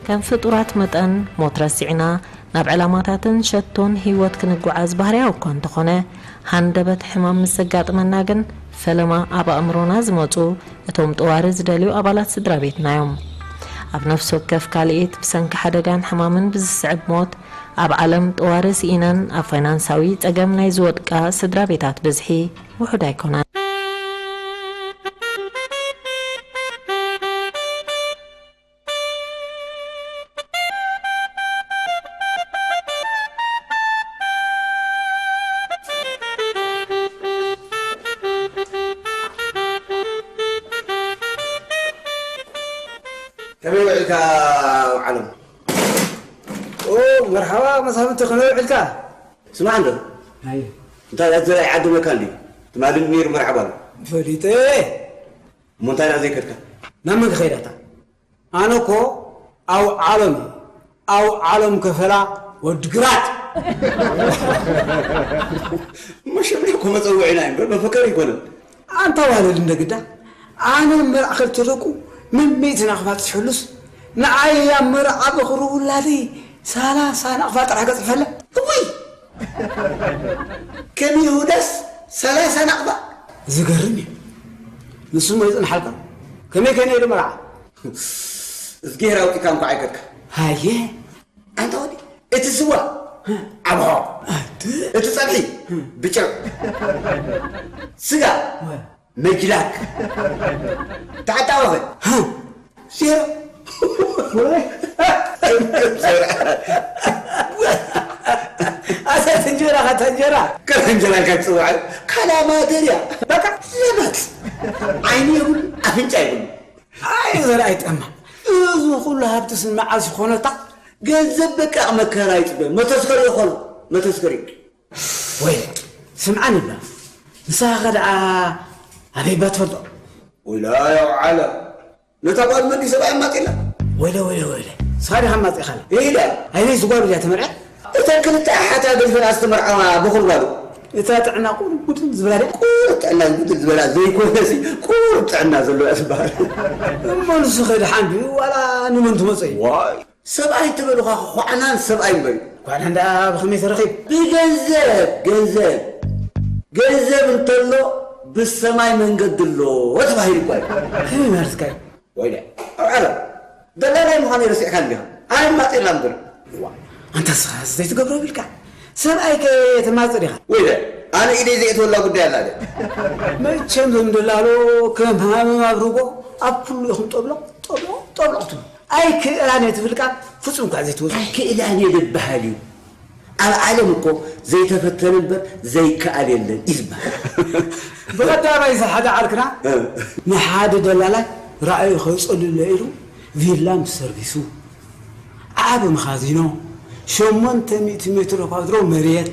ከም ፍጡራት መጠን፣ ሞት ረሲዕና ናብ ዕላማታትን ሸቶን ህይወት ክንጓዓዝ ባህርያዊ እኳ እንተኾነ፣ ሃንደበት ሕማም ምስ ዘጋጥመና ግን፣ ፈለማ ኣብ ኣእምሮና ዝመጹ እቶም ጠዋሪ ዝደልዩ ኣባላት ስድራ ቤትና እዮም። ኣብ ነፍሲ ወከፍ ካልኢት፣ ብሰንኪ ሓደጋን ሕማምን ብዝስዕብ ሞት፣ ኣብ ዓለም ጠዋሪ ስኢነን ኣብ ፋይናንሳዊ ጸገም ናይ ዝወድቃ ስድራ ቤታት ብዝሒ ውሑድ ኣይኮነን። ከመይ ውዒልካ ዓለም? ኦ፣ መርሓባ መሳፍንቲ፣ ከመይ ውዒልካ? ስማዕ እንዶ፣ ኣይ፣ እንታይ ዳኣ ዘርኣይ ዓዲ መካን ድዩ? ትማሊ ነይሩ መርሓባ ኣሎ። ፈሊጠ። እሞ እንታይ ዳኣ ዘይከድካ? ናብ መን ክኸይድ ኣታ? ኣነ እኮ ኣው ዓለም፣ ኣው ዓለም ከፈላ ወዲ ግራት። እሞ ሽምና እኮ መጸውዒና እዩ እምበር መፈከሪ ኣይኮነን። ኣንታ ዋለል እንደ ግዳ፣ ኣነ መርዓ ከልተለኩ ምን ሚእቲ ናቕፋ ጽሕሉስ፣ ንዓይ ኣብ መርዓ በኽሪ ውላደይ ሰላሳ ናቕፋ ጥራሕ ከጽሕፈለ። እውይ! ከም ይሁዳስ ሰላሳ ናቕፋ? ዝገርም እዩ። ንሱ እሞ ይጽንሓልካ። ከመይ ከይነ ኢሉ መርዓ? እዝግሄር ኣውጺእካ እንኳዕ ኣይከድካ። ሃየ። ኣንታ ወዲ፣ እቲ ስዋ ዓብሖ፣ ኣደ። እቲ ጸብሒ ብጭር፣ ስጋ ወ። መጅላክ፣ ተዓጣወኸ ዜሮ። ኣሰት እንጀራ ካታ እንጀራ። ከረ እንጀራ ኢልካ ትጽውዖ ካላ ማደርያ። በቃ ዘበት። ዓይኒ የብሉ፣ ኣፍንጫ የብሉ። ኣይ ዘርኣይ ጠማ፣ እዚ ኩሉ ሃብትስ ንመዓስ ይኾነታ? ገንዘብ በቃ መከራ ይጽበ። መተስከሪ ይኾኖ፣ መተስከሪ። ወይ ስምዓኒ እባ፣ ንስኻ ደኣ ኣበይ እባ ትፈልጦ? ወላ ያው ዓለም፣ ነታ ጓል መን ሰብኣይ ኣማጺላ? ወይለ ወይለ ወይለ፣ ንስኻ ዲኻ ኣማጺኻላ? ኢላ። ኣይ ነይስ ጓሉ ድያ ተመርዐት? እተን ክልተ ኣሓታ ገዲፈን ኣስተመርዓዋ በኹር ጓሉ። እታ ጥዕና ቁሩብ ጉድል ዝበላ ድያ? ቁሩብ ጥዕና ጉድል ዝበላ ዘይኮነሲ፣ ቁሩብ ጥዕና ዘለዋ ትበሃል። እሞ ንሱ ከ ደሓን ድዩ ዋላ ንመን ትመጾ እዩ? ዋይ፣ ሰብኣይ ተበሉኻ ኳዕናን ሰብኣይ እምበር እዩ። ኳዕናን ደኣ ብኸመይ ተረኺቡ? ብገንዘብ፣ ገንዘብ። ገንዘብ እንተሎ ብሰማይ መንገዲ ኣሎ ተባሂሉ እኳ እዩ። ከመይ ማለትካ እዩ? ወይለ፣ ኣብ ዓለም ደላላይ ምዃነይ ረሲዕካ እንዲኻ? ኣነ ማጤላ እምበር። ዋ፣ ኣንታ ንስኻስ ዘይትገብሮ ቢልካ? ሰብኣይ ከ ተማጽእ ዲኻ? ወይለ፣ ኣነ ኢደይ ዘእትወላ ጉዳይ ኣላ ድያ? መቸም ዞም ደላሎ ከም ሃመማ ኣብ ርጎ ኣብ ኩሉ ኢኹም ጠብሎቕ፣ ጠብሎቕ፣ ጠብሎቕ ትብሉ። ኣይክእላን እየ ትብል ቃል ፍጹም ከኣ ዘይትወጽእ። ኣይክእላን እየ ዝበሃል እዩ። ኣብ ዓለም እኮ ዘይተፈተነ እምበር ዘይከኣል የለን እዩ ዝበሃል። ብቐዳማይ እዚ ሓደ ዓርክና እ። ንሓደ ደላላይ ራእዩ ከይጸልሎ ኢሉ ቪላ ምስ ሰርቪሱ፣ ዓቢ መኻዚኖ፣ ሸሞንተ ሚእቲ ሜትሮ ኳድሮ መሬት፣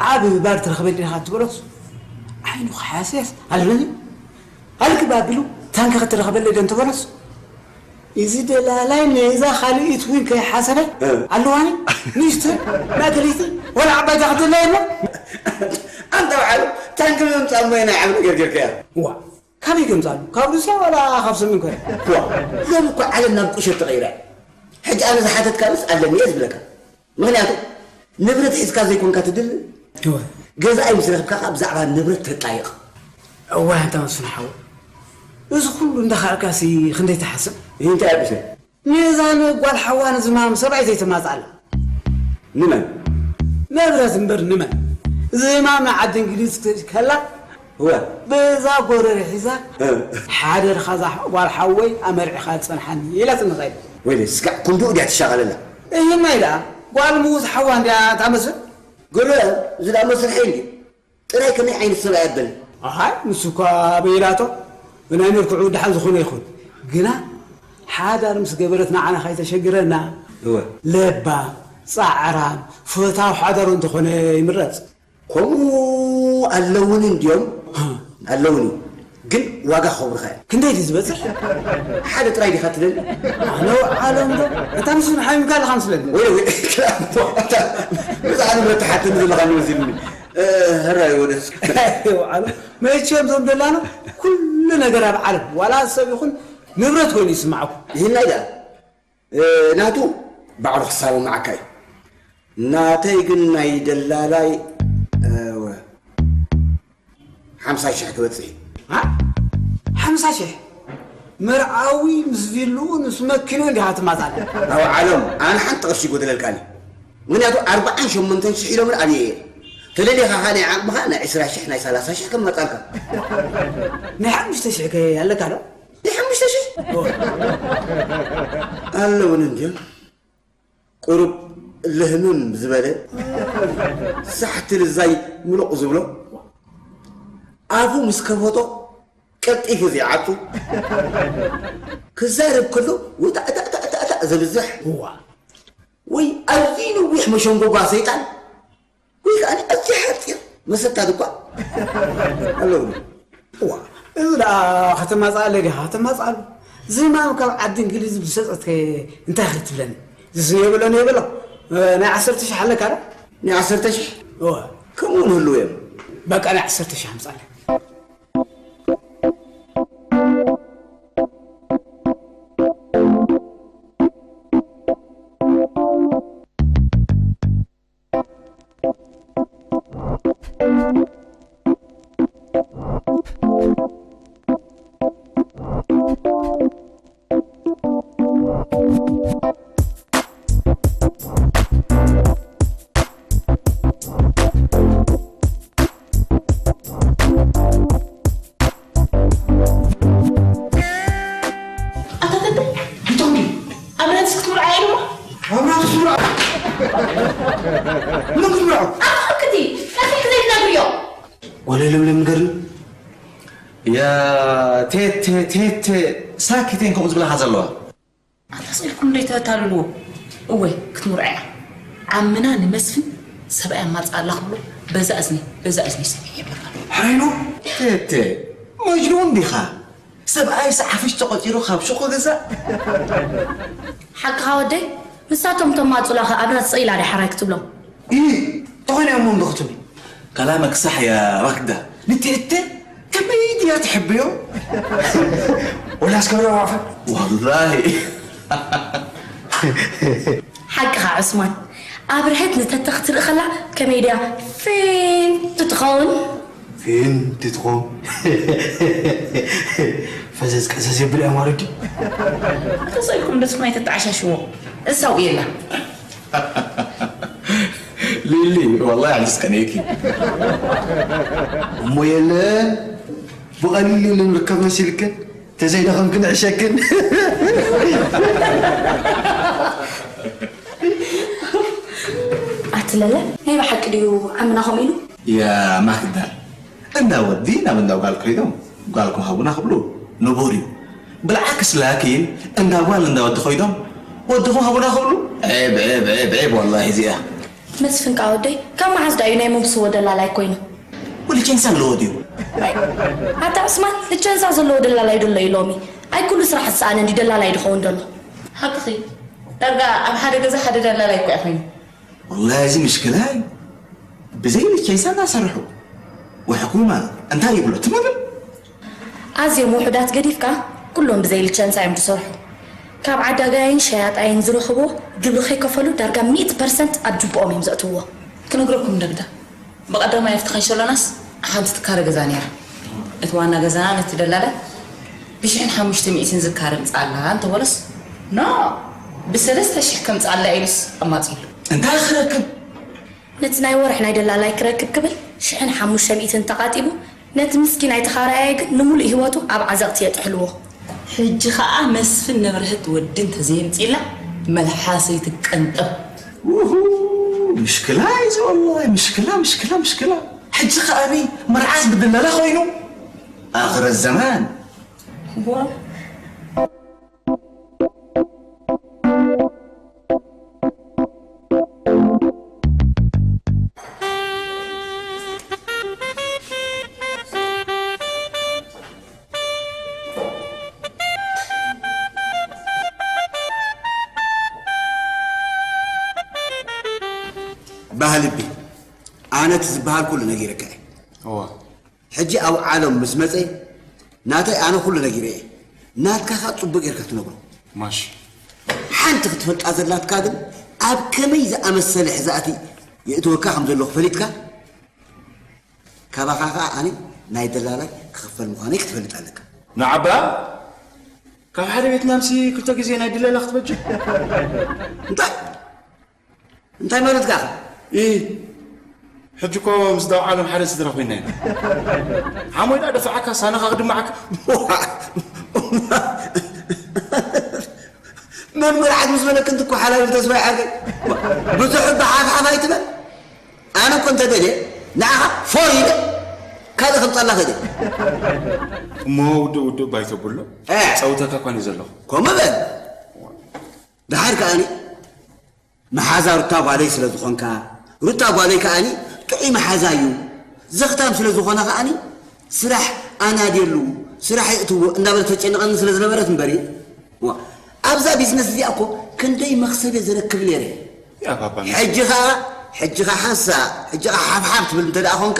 ዓቢ ባር ትረኽበኒ ኢኻ ትበሎስ ዓይኑ ክሓስያስ ኣለኒ። ኣልክብ ኣቢሉ ታንኪ ክትረኽበለይ ዶ እንተበለስ፣ እዚ ደላላይ ነዛ ካልኢት እውን ከይሓሰበ፣ እ። ኣለዋኒ፣ ንእሽቶ፣ ማእከለይቲ፣ ወላ ዓባይ ታኽቲ ደላ የለ። ኣንታ በዓል ታንኪ ምምጻእ እሞ ናይ ዓቢ ነገር ጌርካያ። እዋ፣ ካበይ ከምጻሉ? ካብ ሩስያ ዋላ ካብ ሰሜን ኮርያ? እዋ፣ ሎሚ እኮ ዓለም ናብ ቁሸት ተቐይራ። ሕጂ ኣነ ዝሓተትካ ምስ ኣለኒ እየ ዝብለካ። ምኽንያቱ ንብረት ሒዝካ ዘይኮንካ ትድል። እወ። ገዛኢ ምስ ረኽብካ ከኣ ብዛዕባ ንብረት ተጣይቕ። እዋይ ኣንታ መስፍን ሓወይ፣ እዚ ኩሉ እንዳኸኣልካሲ ክንደይ ትሓስብ? እንታይ ኣቢሰ? ነዛ ንጓል ሓዋ ንዝማም ሰብኣይ ዘይተማጽኣላ። ንመን? ንብረት እምበር ንመን? ዝማም ንዓዲ እንግሊዝ ከላ እወ። በዛ ጎረር ሒዛ እ። ሓደርኻ እዛ ጓል ሓወይ ኣመርዒኻ ጸንሓኒ ኢላትኒ ኸይዳ። ወይለ ስጋዕ ክንድኡ ድያ ትሻቐለላ? እሂ ማይ ደኣ ጓል ምዉት ሓዋ እንድያ እታ መስል። ግረ እዚ ደኣ መስርሒ እንድዩ። ጥራይ ከመይ ዓይነት ሰብኣይ ኣበለ? ኣሃይ ንሱ እኳ ኣበይ ኢላቶ ብናይ መልክዑ ደሓን ዝኾነ ይኹን ግና ሓዳር ምስ ገበረት ንዓና ካይተሸግረና እወ። ለባም ጻዕራም ፈታው ሓዳሩ እንተኾነ ይምረጽ። ከምኡ ኣለውኒ እንድዮም ኣለውኒ ግን ዋጋ ክኸብሩኻ እዮም። ክንደይ ድዩ ዝበፅሕ? ሓደ ጥራይ ዲኻ ትደሊ? ኣነ ዓለም ዶ እታ ምስ ሓሚምካ ኣለኻ ምስለኒ። ወይ ወይ ብዛዕባ ንብረት ትሓትኒ ዘለኻ መሲልኒ። እ፣ ህራይ ወደስ። ዓለም መቸም ዞም ደላና ኩሉ ነገር ኣብ ዓለም ዋላ ሰብ ይኹን ንብረት ኮይኑ ይስማዓኩም። ይህናይ ደኣ ናቱ ባዕሉ ክሳቡ መዓካ እዩ። ናተይ ግን ናይ ደላላይ ሓምሳ ሽሕ ክበጽሕ እዩ። ሓምሳ ሽሕ? መርዓዊ ምስ ቪልኡ ምስ መኪኑ እንዲኻ ትማጻል። ኣብ ዓለም ኣነ ሓንቲ ቅርሺ ይጎደለልካኒ። ምክንያቱ ኣርባዓን ሸሞንተን ሽሕ ኢሎምን ኣብየ እየ። ተደሊኻ ኸኣ ናይ ዓቕምኻ ናይ ዕስራ ሽሕ ናይ ሰላሳ ሽሕ ከማጻልካ። ናይ ሓሙሽተ ሽሕ ከ ኣለካ ዶ? ናይ ሓሙሽተ ሽሕ ኣለውን እንድዮም። ቁሩብ ልህምም ዝበለ ሳሕቲ ልዛይ ምሉቕ ዝብሎ ኣፉ ምስ ከፈቶ ቀልጢፉ ዘይዓጹ ክዛረብ ከሎ ወታዕታዕታዕታዕ ዘብዝሕ እዋ ወይ ኣዝዩ ነዊሕ መሸንጎጓ ሰይጣን ወይ ከኣ ኣዝዩ ሓጺር መሰታት እኳ ኣለውኒ። እዋ፣ እዚ ደኣ ከተማጽኣለይ ዲኻ? ከተማጽኣሉ። ዝማም ካብ ዓዲ እንግሊዝ ብዝሰጸትከ እንታይ ክትብለኒ? ዝስኒ የብሎን የብሎ። ናይ ዓሰርተ ሽሕ ኣለካ ዶ? ናይ ዓሰርተ ሽሕ? እወ። ከምኡ ንህልው እዮም። በቃ ናይ ዓሰርተ ሽሕ ኣምጻለይ። ኣታ ተተ፣ ቢቶም ድዩ? ኣብረን እስኪ ትምርዓዮ ኢሉማ? ኣብረን እስኪ ትምርዓዮ? መን ክትምርዖ? ኣታ ክቲ፣ ቀልጢፍኪ ዘይትነግርዮ? ወለ ለምለም ንገርኒ። ያ ቴቴ፣ ቴቴ፣ ሳኪቴን ከምኡ ዝብላኻ ዘለዋ። ኣንታ ስኢልኩም እንዶ ኣይተታልልዎ። እወ፣ ክትምርዖ እያ። ዓምና ንመስፍን ሰብኣይ ኣማጽኣላ ክብሎ በዛ እዝኒ፣ በዛ እዝኒ ሰሚዐ ይብለካ ኣሎ። ሓይሉ፣ ቴቴ፣ መጅኑን ዲኻ? ሰብኣይ ሰዓፍሽ ተቖጺሩ ካብ ሹቕ ክገዛእ? ሓቅኻ ወደይ፣ ንሳቶም እቶም ማጹላኸ ኣብና ትጽኢላ ዲያ ሓራይ ክትብሎም? ኢ፣ ተኾነ እሞ እንዶ ክትብል። ከላመ ክሳሕ እያ ማክዳ። ንትእተ ከመይ ድያ ትሕብዮ? ወላስ ከብረ ዋፈ? ወላሂ። ሓቅኻ ዑስማን፣ ኣብርሀት ንተተ ክትርኢ ከላ ከመይ ድያ ፌንት ትኸውን? ፌንት ትኸውን። ፈዘዝ ቀዘዝ የብል እያ ማለት ድዩ? ተሰኢልኩም ደስኩም ኣይተተዓሻሽዎ። እሳው የላ። ሊሊ፣ ወላሂ ኣንቺስ ቀኒእኪ። እሞ የለ፣ ብቐሊሉ ንርከብ መሲልክን፣ ተዘይደኸምክን ዕሸክን። ኣትለለ፣ ናይ ብሓቂ ድዩ ዓምና ከምኡ ኢሉ? ያ ማክዳ፣ እንዳ ወዲ ናብ እንዳ ጓል ከይዶም፣ ጓልኩም ሃቡና ክብሉ ንቡር እዩ። ብልዓክስ ላኪን፣ እንዳ ጓል እንዳ ወዲ ከይዶም፣ ወድኹም ሃቡና ክብሉ፣ ዔብ፣ ዔብ፣ ዔብ፣ ዔብ፣ ወላሂ እዚኣ። መስፍን ከኣ ወደይ፣ ካብ መዓዝ ደኣ እዩ ናይ መንኩስዎ ደላላይ ኮይኑ? ወሊ ቸንሳ ኣለዎ ድዩ? ኣታ ዑስማን፣ ንቸንሳ ዘለዎ ደላላይ ዶ ኣሎ እዩ ሎሚ? ኣይ ኩሉ ስራሕ ዝሰኣነ እንዲ ደላላይ ድኸውን ደሎ። ሓቅኺ፣ ዳርጋ ኣብ ሓደ ገዛ ሓደ ደላላይ እኮ እዩ ኮይኑ። ወላሂ እዚ ምሽክላ እዩ። ብዘይ ልኬሳ እናሰርሑ ወሕኩማ እንታይ ይብሎ ትመብል? ኣዝዮም ውሑዳት ገዲፍካ ኩሎም ብዘይ ልቸንሳ እዮም ዝሰርሑ። ካብ ዓዳጋይን ሸያጣይን ዝረኽብዎ ግብሪ ከይከፈሉ ዳርጋ ሚእቲ ፐርሰንት ኣብ ጅብኦም እዮም ዘእትውዎ። ክነግረኩም ደግዳ፣ ብቐዳማይ ኣብቲ ከንሸሎናስ ሓንቲ ትካረ ገዛ ነይራ። እቲ ዋና ገዛና ነቲ ደላላ ብሽሕን ሓሙሽተ ሚእትን ዝካረ ምጻላ እንተበሎስ፣ ኖ፣ ብሰለስተ ሽሕ ከምጻላ ኢሉስ ኣማጺሉ። እንታይ ክረክብ? ነቲ ናይ ወርሒ ናይ ደላላይ ክረክብ ክብል ሽሕን ሓሙሽተ ሚእትን ተቓጢቡ፣ ነቲ ምስኪናይ ተኻራያይ ግን ንምሉእ ህይወቱ ኣብ ዓዘቕቲ የጥሕልዎ። ሕጂ ኸኣ መስፍን ንብርሀት ወዲ እንተዘየምጺእላ መልሓሰይ ትቀንጠብ። ውሁ፣ ምሽክላ እዩ ወላሂ፣ ምሽክላ፣ ምሽክላ፣ ምሽክላ። ሕጂ ኸኣ መርዓስ ብደላላ ኾይኑ። ኣኽረት ዘማን። ዋ። ባህልቢ፣ ኣነ እቲ ዝበሃል ኩሉ ነጊረካ እየ። እዋ። ሕጂ ኣብ ዓለም ምስ መጸ፣ ናተይ ኣነ ኩሉ ነጊረ እየ። ናትካ ኸኣ ጽቡቕ ጌርካ ትነግሮ። ማሽ። ሓንቲ ክትፈልጣ ዘላትካ ግን ኣብ ከመይ ዝኣመሰለ ሕዛእቲ የእትወካ ከም ዘለኹ ፈሊጥካ ካባኻ ኸዓ ኣነ ናይ ደላላይ ክኽፈል ምዃነይ ክትፈልጥ ኣለካ። ንዓባ ካብ ሓደ ቤት ናምሲ ክልተ ግዜ ናይ ደላላ ክትበጅ እንታይ እንታይ ማለትካ ኢኻ? ኢ ሕጂ እኮ ምስ ዳው ዓለም ሓደ ስድራ ኮይና ኢና። ሓሞይ ዳ ደፋዓካ ሳናኻ ክድማዓካ። መን መርዓት ምስ በለክ እንት እኮ ሓላል ተስፋ ይዓርከይ። ብዙሕ ብሓፍሓፍ ኣይትበል። ኣነ እኮ እንተ ደልየ ንዓኻ ፎር ኢለ ካልእ ከምጻላ ኸደ። እሞ ውድእ ውድእ ባይተብሎ እ። ጸውተካ እኳ እየ ዘለኹ። ከምኡ በል። ደሓር ከኣኒ መሓዛ ሩታ ጓለይ ስለ ዝኾንካ፣ ሩታ ጓለይ ከኣኒ ጥዑይ መሓዛ እዩ። ዘኽታም ስለ ዝኾነ ከኣኒ ስራሕ ኣናድየሉ፣ ስራሕ የእትዎ እንዳበለት ተጨንቐኒ ስለ ዝነበረት እምበሪ፣ ዋ፣ ኣብዛ ቢዝነስ እዚኣ እኮ ክንደይ መኽሰብ እየ ዝረክብ ነይረ። ያ ባባ፣ ሕጂ ኸኣ፣ ሕጂ ኸኣ ሓንሳ፣ ሕጂ ኸኣ ሓፍሓፍ ትብል እንተ ደኣ ኾንካ፣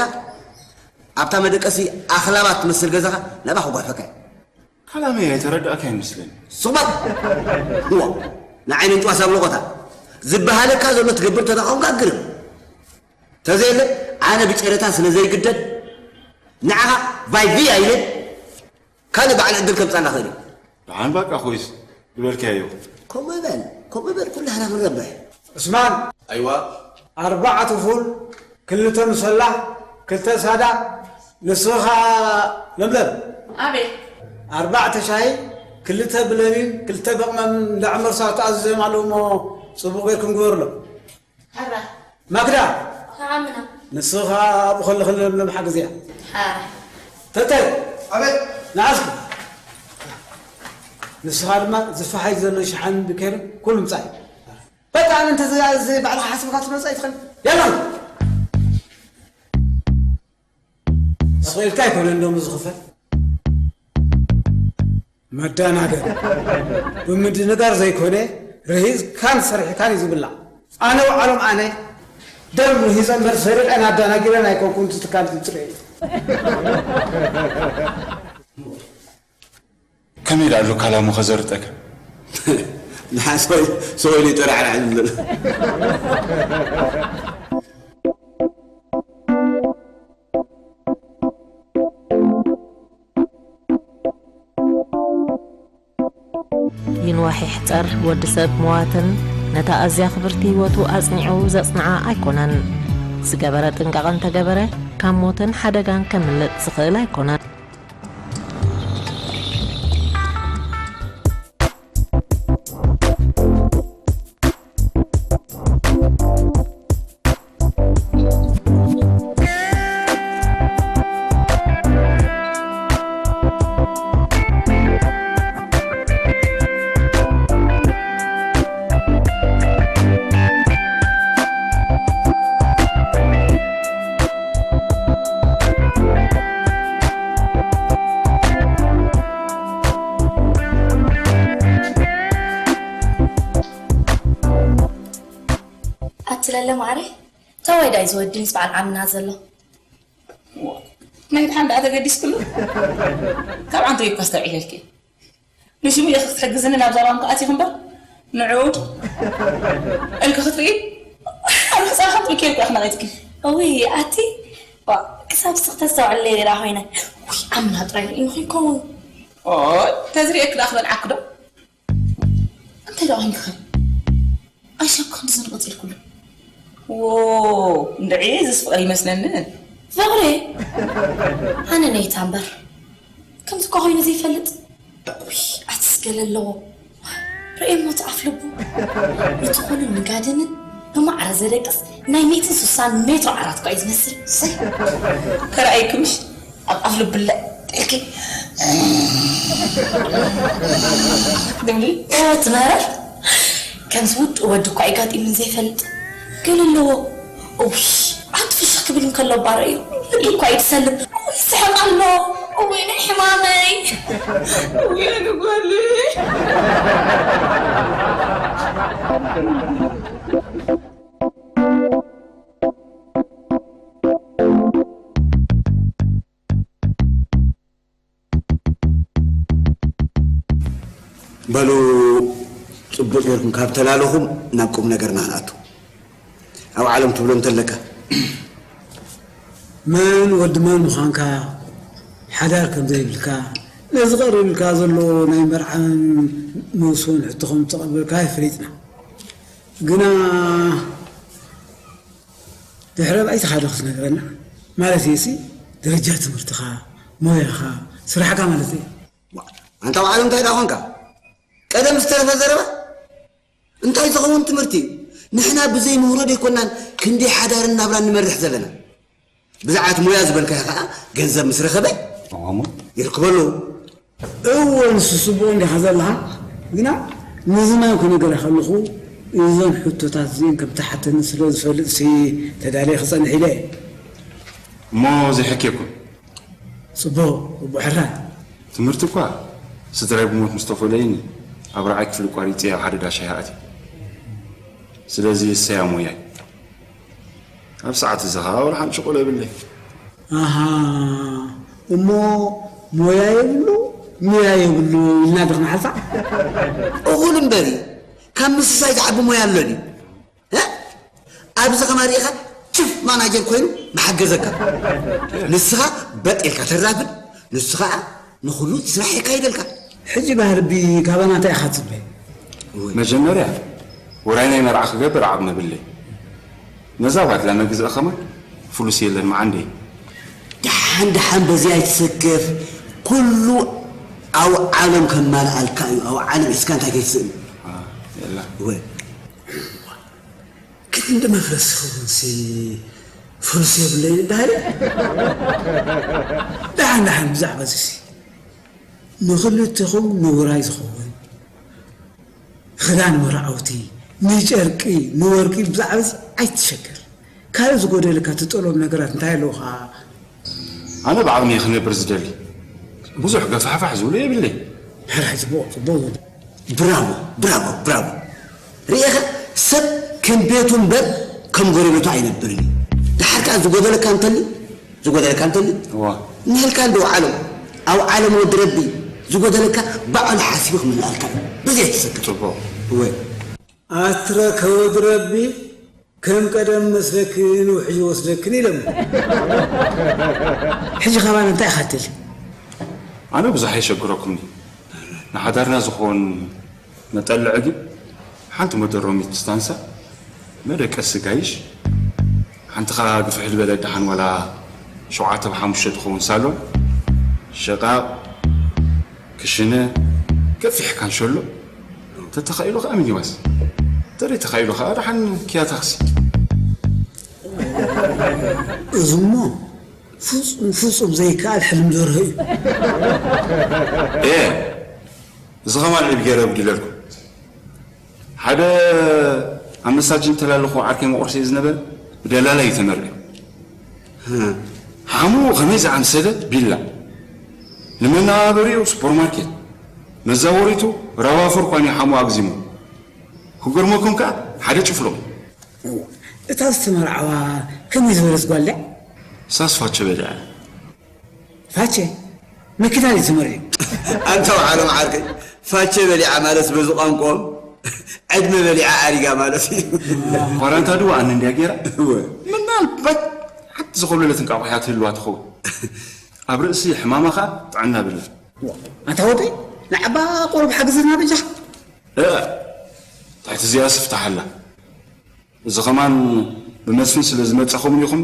ኣብታ መደቀሲ ኣኽላባት ትመስል ገዛኻ ናብኣ ክጓሕፈካ እየ። ካላመይ ኣይተረዳእካ ይመስለኒ። ስቕ በል። እዎ፣ ንዓይ ምንጭዋስ ኣብ ለቖታ። ዝበሃለካ ዘሎ ትገብር ተተኾንካ ግርም። ተዘየለ፣ ኣነ ብጨረታ ስለ ዘይግደድ፣ ንዓኻ ቫይ ቪያ ኢለ ካልእ በዓል ዕድል ከምጻና ኽእል እየ። ደሓን በቃ ኮይስ ዝበልካዮ። ከምኡ በል፣ ከምኡ በል፣ ኩላህና ክንረብሕ። ዑስማን! ኣይዋ። ኣርባዕተ ፉል፣ ክልተ ምሰላ፣ ክልተ ሳዳ፣ ንስኻ ለምለም። ኣቤት። ኣርባዕተ ሻሂ፣ ክልተ ብለሚን፣ ክልተ በቕመም እንዳዕመርሳ ተኣዝዞም ኣለዉ እሞ ጽቡቕ ጌርኩም ግበሩሎም። ሕራ። ማክዳ። ተዓምና። ንስኻ ኣብኡ ከለኺ ለምለም ሓግዝያ። ሕራ። ተተይ። ኣቤት። ንዓስኪ። ንስኻ ድማ ዝፈሓይ ዘሎ ሸሓን ብኬርን ኩሉ ምጻይ። በቃ ኣነ እንተ እዚ ባዕልኻ ሓስብካ ትመጽእ ኣይትኽእል። ያላ። ስቕ ኢልካ ኣይኮነን ደሞ ዝኽፈል። መዳናገር። ብምድንጋር ዘይኮነ፣ ርሂጽካን ሰሪሕካን እዩ ዝብላዕ። ኣነ ውዓሎም ኣነ፣ ደም ርሂጸ እምበር ሰሪቐን ኣዳናጊረን ኣይኮንኩን፣ እቲ ትካል ዝጽረየ። ከመይ ደኣ ኣሎ ካላሞ ከዘርጠካ? ንሓ ሰው-፣ ሰው ኢሉ ይጠራዕራዕ ዝብል። ይንዋሕ ይሕጸር፣ ወዲ ሰብ መዋትን ነታ ኣዝያ ክብርቲ ህይወቱ ኣጽኒዑ ዘጽንዓ ኣይኮነን። ዝገበረ ጥንቃቐ እንተገበረ፣ ካብ ሞትን ሓደጋን ከምልጥ ዝኽእል ኣይኮነን። ኣትለለ ማዕረ፣ ተወይ ዳይ ዝወዲ ምስ በዓል ዓምና ዘሎ። ናይ ድሓን ደኣ ተገዲስክሉ? ካብ ዓንተይ እኳ ኣስተውዒለልኪ። ንሽሙ ኢኺ ክትሕግዝኒ ናብዛ ባንክ ኣቲኺ እምበር፣ ንዑ እልኪ ክትርኢ፣ ኣብ ህጻን ሓንቲ ብኬል እኮ ኢኺ ነቒትኪ። እውይ፣ ኣቲ፣ ዋ፣ ክሳብ ስኽ ተስተውዕለይ ሌላ ኮይነ። ውይ፣ ኣምና ጥራይ ርኢኺ ይኸውን። ኦይ፣ ተዝርእየኪ ደኣ ክበልዓኪ ዶ? እንታይ ደኣ ኮይንኪ ኸ? ኣይሻብ ክንዲ ዝንቕጽ ኢልኩሉ። ዎ፣ እንድዒ፣ እዚስ ፍቕሪ ይመስለኒ። ፍቕሪ? ኣነ ነይታ እምበር። ከምዚ እኳ ኮይኑ ዘይፈልጥ። ውይ፣ ኣትስ ገለ ኣለዎ። ርእየሞ እቲ ኣፍ ልቡ። ንትኾንን ንጋድንን ብማዕረ ዘደቅስ ናይ ሚእትን ስሳን ሜትሮ ዓራት እኳ እዩ ዝመስል። ሰይ፣ ተራእይክምሽ ኣብ ኣፍ ልቡ ለጥ ኢልኪ። ድምሊ። እወ፣ ትመረር። ከምዚ ውዱእ ወዲ እኳ እዩ ጋጢሙን ዘይፈልጥ። ገለ ኣለዎ። እውይ፣ ኣቲ ፍሽኽ ክብል እንከሎ እባ ርእዩ። ልቢ እኳ እዩ ዝሰልብ። እውይ፣ ይስሕቕ ኣሎ። እውይ፣ ናይ ሕማመይ። እውይ፣ ኣነ ጓለይ። በሉ፣ ጽቡቕ ጽቡቕ ጌርኩም ካብ ተላለኹም ናብ ቁም ነገርና ክንኣቱ። ኣብ ዓለም ትብሎ እንተለካ። መን ወዲ መን ምዃንካ፣ ሓዳር ከም ዘይብልካ፣ ነዚ ቀሪብልካ ዘሎ ናይ መርዓን መውስቦን ሕቶ ከም ዝተቐበልካ ይፈሊጥና። ግና ድሕረ ባይታኻ ዶ ክትነግረና? ማለት እየሲ፣ ደረጃ ትምህርትኻ፣ ሞያኻ፣ ስራሕካ ማለት እየ። ዋ፣ ኣንታ ኣብ ዓለም እንታይ ደኣ ኾንካ? ቀደም ዝተረፈ ዘረባ? እንታይ ዝኸውን ትምህርቲ እዩ? ንሕና ብዘይ ምህሮ ደይኮናን ክንደይ ሓዳርን ናብራን ንመርሕ ዘለና። ብዛዕባ እቲ ሞያ ዝበልካዮ ኸዓ ገንዘብ ምስ ረኸበ እሞ ይርክበሉ። እወ፣ ንሱ ጽቡቕ እንዲኻ ዘለኻ፣ ግና ነዚ ማይ ክነግረካ ከለኹ እዞን ሕቶታት እዚአን ከም ትሓተኒ ስለ ዝፈልጥሲ ተዳልየ ክጸንሕ ኢለ እየ። እሞ ዘይሕኬኩም? ጽቡቕ፣ ጽቡቕ ሕራይ። ትምህርቲ እኳ ስድራይ ብሞት ምስ ተፈለዩኒ ኣብ ራብዓይ ክፍሊ ኣቋሪጸ ኣብ ሓደ ዳሻ ይኣትየ። ስለዚ እሰያ ሞያይ። ኣብ ሰዓት እዚ ኸኣ ወላ ሓንቲ ሽቆሎ የብለይ። ኣሃ፣ እሞ ሞያ የብሉ፣ ሞያ የብሉ ኢልና ዶ ክንሓልፋ? እኹል እምበሪ፣ ካብ ምስሳይ ዝዓቢ ሞያ ኣሎ ድዩ? እ? ኣብዚ ከማን ርኢኻ ቺፍ ማናጀር ኮይኑ መሓገዘካ። ንስኻ በጥ ኢልካ ተራፍድ፣ ንሱ ኸኣ ንኹሉ ስራሕ የካይደልካ። ሕጂ ባህርቢ ካባና እንታይ ኢኻ ትጽበ? መጀመርያ ውራይ ናይ መርዓ ክገብር ዓቕሚ የብለይ። ነዛ ባድላ መግዝኢ ከማን ፍሉስ የለን መዓንደይ። ደሓን ደሓን በዚ ኣይትሰከፍ። ኩሉ ኣብ ዓለም ከማልኣልካ እዩ። ኣብ ዓለም ሒዝካ እንታይ ከይትስእን። አ፣ የላ። ወ-፣ ክንዲ መፍረስ ክኸውንሲ ፍሉስ የብለይን በሃሊ። ደሓን ደሓን ብዛዕባ እዚሲ ንኽልቴኹም ንውራይ ዝኸውን ክዳን መርዓውቲ፣ ንጨርቂ፣ ንወርቂ ብዛዕባ እዚ ኣይትሸገር። ካልእ ዝጎደለካ ትጠልቦም ነገራት እንታይ ኣለዉ ኸዓ? ኣነ ብዓቕሚ እየ ክነብር ዝደሊ። ብዙሕ ገፋሕፋሕ ዝብሎ የብለይ። ሕራይ ጽቡቕ፣ ጽቡቕ። ብራቮ፣ ብራቮ፣ ብራቮ። ርኢኻ ሰብ ከም ቤቱ እምበር ከም ጎረቤቱ ኣይነብርን እዩ። ደሓር ከኣ ዝጎደለካ እንተልዩ፣ ዝጎደለካ እንተልዩ፣ እዋ። እኒሀልካ እንዶ ዓለም፣ ኣብ ዓለም ወዲ ረቢ ዝጎደለካ ባዕሉ ሓሲቡ ክምልኣልካ እዩ። በዚ ኣይትሰከፍ። ጽቡቕ። እወ። ኣትረከ ወዲ ረቢ ከም ቀደም መስለክን ውሕጅ ወስደክን ኢሎም። ሕጂ ካባና እንታይ ኢኻ ትደሊ? ኣነ ብዙሕ ኣይሸግረኩምኒ። ንሓዳርና ዝኾን መጠልዒ ግን ሓንቲ መደሮሚት ስታንሳ፣ መደቀሲ ጋይሽ፣ ሓንቲ ኸኣ ግፍሕ ዝበለ ደሓን ዋላ ሸውዓተ ብሓሙሽተ ትኸውን ሳሎን፣ ሸቓቕ፣ ክሽነ፣ ገፊሕ ካንሸሎ፣ ተተኻኢሉ ኸኣ ሚኒባስ፣ ተዘይተኻኢሉ ኸኣ ደሓን ኪያ ታክሲ። እዚሞ ፍጹም፣ ፍጹም ዘይከኣል ሕልሚ ደርሆ እዩ። ኤ፣ እዚ ኸማን ዒብ ገይረ ኣብዲለልኩም። ሓደ ኣብ መሳጅን ተላለኹ ዓርከይ መቑርሲ ዝነበረ ብደላላ እዩ ተመርዕዩ። ሓሙኡ ኸመይ ዝኣምሰለ ቪላ፣ ንመነባበሪኡ ሱፐርማርኬት፣ መዛወሪቱ ራባፎር ኳን እዩ ሓሙኡ ኣግዚሙ። ክገርመኩም ከኣ ሓደ ጭፍሉቕ። እታ ዝተመርዓዋ ከመይ ዝበለት ጓል ድያ? ሳስ ፋቸ በሊዓ። ፋቸ? መኪና ድዩ ተመርዒ? ኣንታ ወዓሎም ዓርከይ፣ ፋቸ በሊዓ ማለት በዚ ቋንቋኦም ዕድመ በሊዓ ኣሪጋ ማለት እዩ። ኳራንታ ድዋ ኣነ እንድያ ገይራ? እወ። ምናልባት ሓንቲ ዝኾለለት እንቃቑሖ እያ ትህልዋ ትኸውን። ኣብ ርእሲ ሕማማ ኸኣ ጥዕና ብላ። ኣንታ ወደይ፣ ንዓባ ቁሩብ ሓግዘና በጃኻ። እ፣ ትሕቲ እዚኣስ ፍታሕ ኣላ። እዚ ኸማን ብመስፍን ስለ ዝመጻኹም ኢኹም።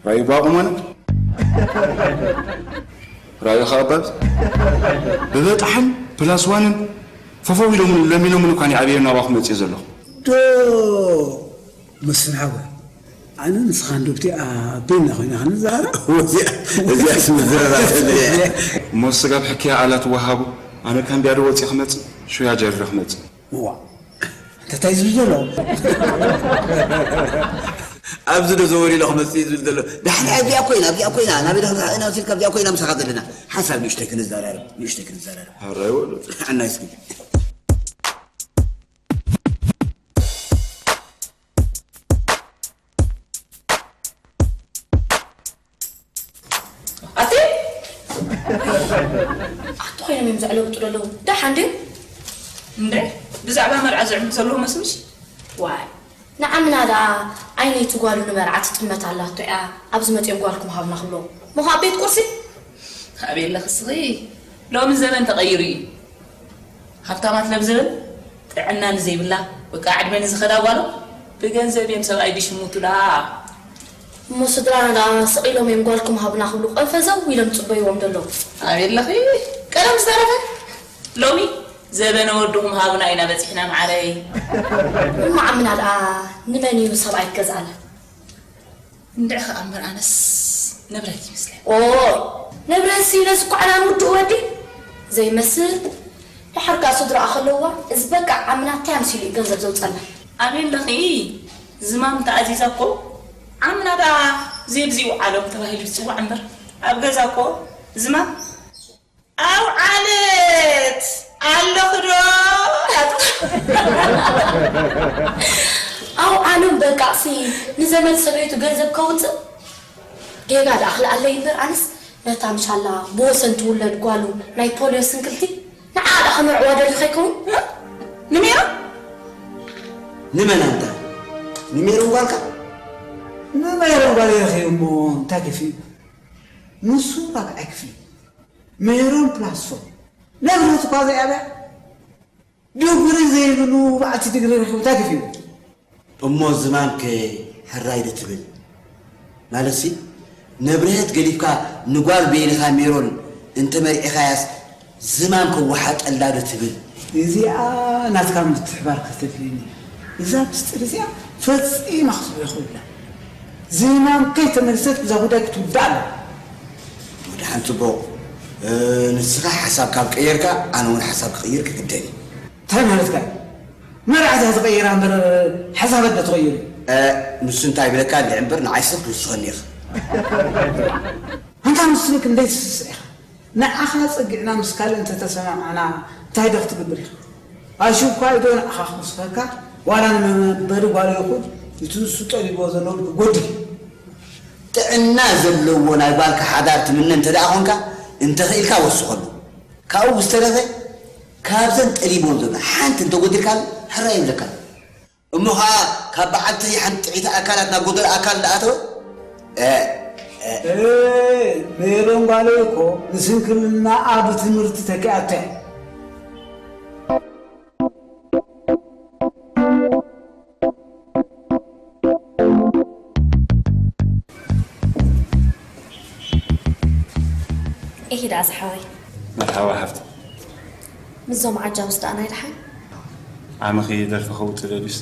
ራእዩ ባቑሞነ። ራእዩ ኸኣ ባብ ብበጣሕን ፕላስ ዋንን ፈፈው ኢሎምን ለሚኖምን እኳ ንዓብየን ናባኹም መጽእ ዘለኹ። ዶ መስፍን ሓወይ፣ ኣነ ንስኻን ዶብቲ ኣቤና ኮይና ክንዛረብ። እዚኣ፣ እዚኣስ ምዝርራብ እየ። እሞ ስጋብ ሕክያ ኣላ ትወሃቡ። ኣነ ካምብያ ዶ ወጺእ ክመጽእ፣ ሹያ ጀሪረ ክመጽእ። እዋ፣ እንታይ ዝብል ዘሎ? ኣብዚ ዶ ዘወር ኢሉ ክመጽእ እዩ ዝብል ዘሎ? ዳሕና እዚኣ ኮይና፣ እዚኣ ኮይና፣ ናበይ ዶ ክንረኣ ኢና ወሲድካ፣ እዚኣ ኮይና ምሳኻ ዘለና። ሓንሳብ ንእሽተይ ክንዘራረብ፣ ንእሽተይ ክንዘራረብ። ሕራይ ወለዱ። ጥዕና ይስኪ። ኣቲ ኣቲ ኮይኖም እዮም ዘዕለውጡ ዘለዉ። ደሓን ድዩ? እንዴ? ብዛዕባ መርዓ ዝዕምት ዘለኹ መስልሽ? ዋይ፣ ንዓምና ደኣ ዓይነይቲ ጓሉ ንመርዓ ትጥመት ኣላቶ እያ። ኣብዚ መጺኦም ጓልኩም ሃብና ክብሎ። እሞ ካብ ቤት ቁርሲ? ኣቤለ ክስኺ፣ ሎሚ ዘበን ተቐይሩ እዩ። ሃብታማት ለብዘበን ጥዕና ንዘይብላ፣ በቃ ዕድመ ንዝኸዳ ጓሎም ብገንዘብ እዮም ሰብኣይ ድሽሙቱ ደኣ። እሞ ስድራና ደኣ ስቕ ኢሎም እዮም ጓልኩም ሃብና ክብሉ ቀፈዘው ኢሎም ጽበይዎም ዘለዉ። ኣቤለኺ፣ ቀደም ዝተረፈ ሎሚ ዘበነ ወድኹም ሃቡና ኢና በጺሕና መዓረይ። እሞ ዓምና ደኣ ንመን እዩ ሰብኣይ ክገዝኣላ? እንድዒ ኸኣ እምበር ኣነስ ንብረት ይመስለኒ። ኦይ፣ ንብረትሲ ነዚ እኳ ዕላን ውድእ ወዲ ዘይመስል። ድሓር ከኣ ስድራኣ ከለውዋ፣ እዚ በቃ ዓምና እንታይ ኣምሲሉ እዩ ገንዘብ ዘውጸልና? ኣበይ ኣለኺ? ዝማም ተኣዚዛ እኮ። ዓምና ደኣ ዜብዚ ውዓሎም ተባሂሉ ዝጽዋዕ እምበር፣ ኣብ ገዛ እኮ ዝማም ኣውዓለት ኣለኹ ዶ? ኣውዓሎም በቃ ሲ ንዘመድ ሰበይቱ ገንዘብ ከውፅእ ጌጋ ደኣ ክልኣለይ እምበር ኣነስ ነታ ምሻላ ብወሰን ትውለድ ጓሉ ናይ ፖልዮ ስንክልቲ ንዓ ደኣ ክምርዕዋ ደልዩ ከይከውን? ንሜሮ? ንመን ኣንታ? ንሜሮን ጓልካ? ንሜሮን ጓል ረኺቡ እሞ እንታይ ከፊኡ? ንሱ ራብዓይ ክፍሊ። ሜሮን ፕላስ ፎር። ንብረት እኳ ዘይኣበያ። ዲግሪ ዘይብሉ በዓልቲ ዲግሪ ረኺቡ እንታይ ከፊኡ? እሞ ዝማምከ ሕራይ ዶ ትብል? ማለትሲ፣ ንብረት ገዲፍካ ንጓል ቤንኻ ሜሮን እንተመርዒኻያስ ዝማም ከወሓጠላ ዶ ትብል? እዚኣ ናትካ ምትሕባር ከተድልየኒ። እዛ ምስጢር እዚኣ ፈጺማ ክትስምዖ ይኽእሉላ። ዝማም ከይተመልሰት እዛ ጉዳይ ክትውዳእ ኣለዋ። ወድሓን ጽቡቕ። እ፣ ንስኻ ሓሳብ ካብ ቀየርካ፣ ኣነ እውን ሓሳብ ክቕይር ክግደድ እዩ። እንታይ ማለትካ እዩ? መርዓት እያ ትቐይራ እምበር ሓሳባት ዶ ትቐይሩ? እ፣ ንሱ እንታይ ይብለካ ልዕ እምበር ንዓይ ስቕ ትውስኸኒ ኢኻ። ኣንታ ንሱ ክንደይ ትስስዕ ኢኻ? ንዓኻ ጸጊዕና ምስ ካልእ እንተተሰማማዕና እንታይ ዶ ክትገብር ኢኻ? ኣሽኳይ ዶ ንዓኻ ክውስኸካ ዋላ ንመንበሪ ጓሉ ይኹን እቲ ንሱ ጠሊብዎ ዘሎ ክጎድል? ጥዕና ዘለዎ ናይ ጓልካ ሓዳር ትምነ እንተ ደኣ ኾንካ፣ እንተኽኢልካ ወስኸሉ። ካብኡ ብዝተረፈ፣ ካብዘን ጠሊብወን ዘሎ ሓንቲ እንተጎዲልካ፣ ሕራይ ይብለካ። እሞ ኸዓ ካብ በዓልቲ ሓንቲ ጥዕይቲ ኣካላት ናብ ጎደሎ ኣካል እንዳኣተወ፣ እ፣ እ። እ፣ ሜሮን ጓለይ እኮ ንስንክልናኣ ብትምህርቲ ተኪኣቶ እያ። ኢሂ ደኣ ዝሓወይ። መርሓባ ሓፍቲ። ምስዞም ዓጃውስ ደኣ ናይ ደሓን? ዓመኺ ደርፊ ከውጽእ ደልዩስ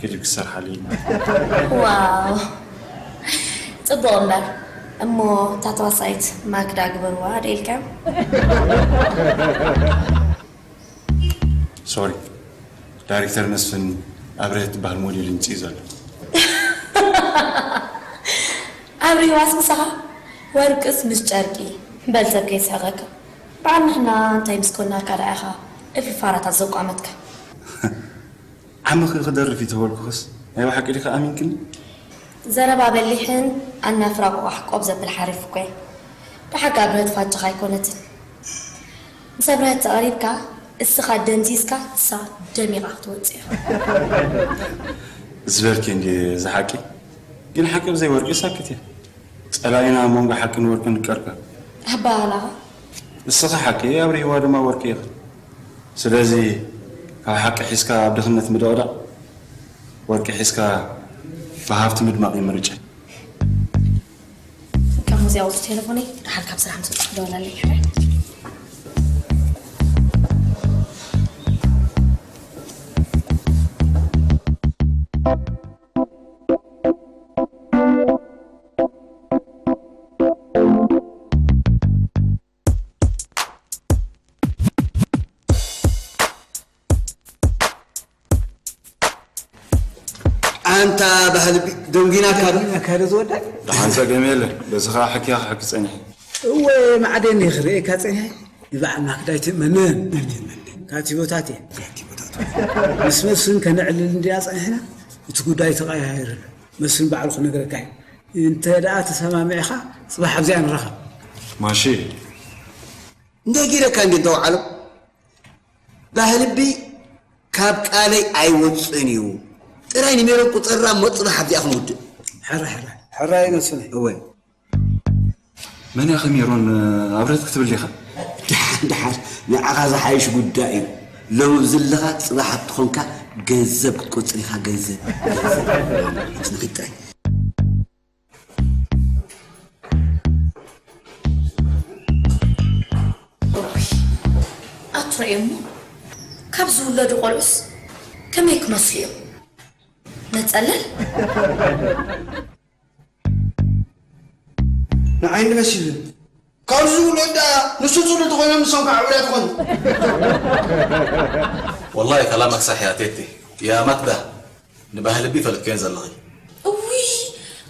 ክሊፕ ክሰርሓሉ እዩ። ዋው። ጽቡቕ እምበር። እሞ እታ ተዋሳኢት ማክዳ ግበርዋ ዶ ኢልካዮም? ሶሪ። ዳይሬክተር መስፍን ኣብርሀት ትበሃል ሞዴል ይምጽእ ዘሎ። ኣብርሂዋስ ምሳኻ? ወርቅስ ምስ ጨርቂ። በል ሰብ ከየስሕቐካ። በዓል ንሕና እንታይ ምስ ኮናካ ደኣ ኢኻ እልፊ ፋራታት ዘቋመትካ? ዓመኺ ክደርፍ እዩ ተበልኩኽስ ናይ ብሓቂ ዲኻ ኣሚንክኒ? ዘረባ በሊሕን ኣናፍራ ቆቋሕ ቆብ ዘብል ሓሪፍ እኮ እዩ። ብሓቂ ኣብርሀት ፋጭኻ ኣይኮነትን። ምስ ኣብርሀት ተቐሪብካ እስኻ ደንዚዝካ ንሳ ደሚቓ ክትወጽእ ኢኻ። ዝበልኪ እንድየ እዚ ሓቂ። ግን ሓቂ ብዘይ ወርቂ ሳክት እያ። ጸላኢና ኣብ መንጎ ሓቅን ወርቅን ይቀርቀር። ኣበሃህላኻ? እስኻ ሓቂ ኣብርሂዋ ድማ ወርቂ ኢኻ። ስለዚ ካብ ሓቂ ሒዝካ ኣብ ድኽነት ምድቕዳቕ፣ ወርቂ ሒዝካ ብሃብቲ ምድማቕ እዩ ምርጫ። ካብ ሙዚያ ውጹ ቴሌፎነይ ደሓር ካብ ስራሕ ምስ ወጻእኩ ክደውለለይ። ኣንታ ባህልቢ፣ ደንጊናካ ዶ? ደንጊናካ ዶ ዝወዳይ? ደሓን ጸገም የለን። በዚ ኸኣ ሕክያ ክሕኪ ጸኒሐ። እወ፣ ማዕደኒ ክርእየካ ጸኒሐ። ንበዓል ማክዳ ኣይትእመንን። ኣይትእመንን። ካቲቦታት እየን። ካቲቦታት። ምስ መስፍን ከነዕልል እንድያ ጸኒሕና፣ እቲ ጉዳይ ተቐያይሩ። መስፍን ባዕሉ ክነግረካ እዩ። እንተ ደኣ ተሰማሚዕኻ፣ ጽባሕ ኣብዚኣ ንራኸብ። ማሺ። እንታይ ገይረካ እንዲ እንተውዓሎ? ባህልቢ ካብ ቃለይ ኣይወፅእን እዩ። ጥራይ ንሜሮን ቁፀራ፣ ሞት ፅባሕ ኣብዚኣ ክንውድእ። ሕራይ፣ ሕራይ። ሕራይ ይመስለኒ። እወ። መን እያ ሜሮን? ኣብረት ክትብል ዲኻ? ደሓን፣ ደሓን። ንዓኻ ዝሓይሽ ጉዳይ እዩ። ሎሚ ብዝለኻ፣ ፅባሕ ኣብትኾንካ ገንዘብ ክትቆፅር ኢኻ፣ ገንዘብ። ገንዘብ። ንኺድ ጥራይ። እውይ፣ ኣትረእዮሞ፣ ካብ ዝውለዱ ቆልዑስ ከመይ ክመስሉ እዮም? ነጸለል። ንዓይ እንዲ መሲሉኒ። ካብዚ ዝውለዱ ደኣ ንሱ ጽሉል ተኾይኖም ንሶም ከዓ ዕቡዳት ይኾኑ። والله كلامك صح يا تيتي. يا ماكدا، ንባህልቢ ይፈልጥክዮን ዘለኺ። እውይ፣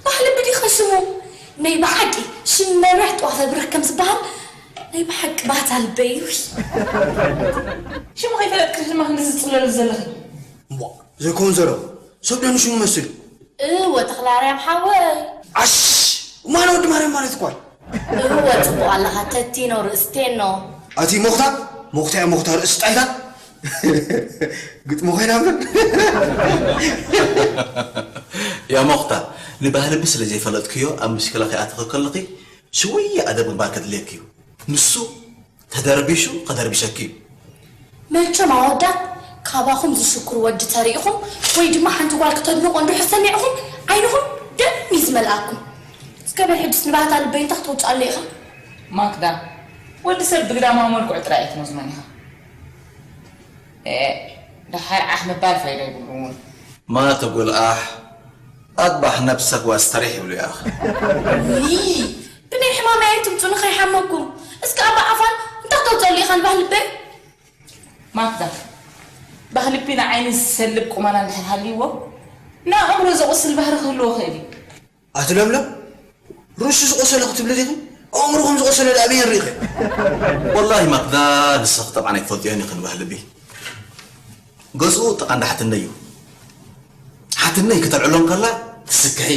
ባህልቢ ዲኻ ሽሙ? ናይ ብሓቂ ሽም መብርሕ ጥዋፍ ኣብርህ ከም ዝበሃል ናይ ብሓቂ ባህታ ልበይ። እውይ። ሽሙ ከይፈለጥክስ ድማ ክንዲ ዝጽለሉ ዘለኺ። እሞ ዘይከውን ዘረባ። ሰብ ዶ ንሽሙ መስል? እወ ተኽለኣርያም ሓወይ። ዓሽ! እማነ ወዲ ማርያም ማለት እኳ። እወ ጽቡቕ ኣለኻ ተቲኖ ርእስቴኖ። ኣቲ ሞኽታ ሞኽታ እያ ሞኽታ ርእሲ ጣይታ ግጥሚ ኮይና ብል يا ሞኽታ ንባህልቢ ስለ ዘይፈለጥክዮ ኣብ ምሽክላ ከይኣተኺ ከለኺ ሽውየ ኣደብ ምግባር ከድልየኪ እዩ ንሱ ተደርቢሹ ከደርብሸኪ እዩ። መቸም ኣወዳት ካባኹም ዝሽኩር ወዲ ተሪኢኹም ወይ ድማ ሓንቲ ጓል ክተድንቑ እንድሕር ሰሚዕኹም ዓይንኹም ደም እዩ ዝመልኣኩም። እስከ በል ሕጅስ ንባህታ ልበይ እንታይ ክተውፅኣሉ ኢኻ? ማክዳ ወዲ ሰብ ብግዳማዊ መልክዑ ጥራይ ኣይትመዝኖን ኢኻ። ኤእ ደሓር ዓሕ ምባል ፋይዳ የብሉን። ما تقول آه، أذبح نفسك واستريح ይብሉ يا أخي። ውይ ብናይ ሕማመይ ኣይትምፁኒ ከይሓመኩም። እስኪ ኣባ ዓፋን እንታይ ክተውፀሉ ኢኻ ንባህ ልበይ? ማክዳ ባህልቢ ንዓይኒ ዝሰልብ ቁመና እንድሕር ሃልይዎ ንኣእምሮ ዘቑስል ባህሪ ክህልዎ ኽእል እዩ። ኣቲ ለምለም ርእሱ ዝቖሰለ ክትብሊ ዲኺ? ኣእምሮኹም ዝቖሰለ ደኣ ኣበየን ርኢኺ? ወላሂ ማክዳ ንስኺ ጠብዓን ኣይትፈልጥዮን ኢኺ ንባህልቢ። ገዝኡ ጥቓ እንዳ ሓትነይ እዩ። ሓትነይ ክተልዕሎ እንከላ ትስክሒ።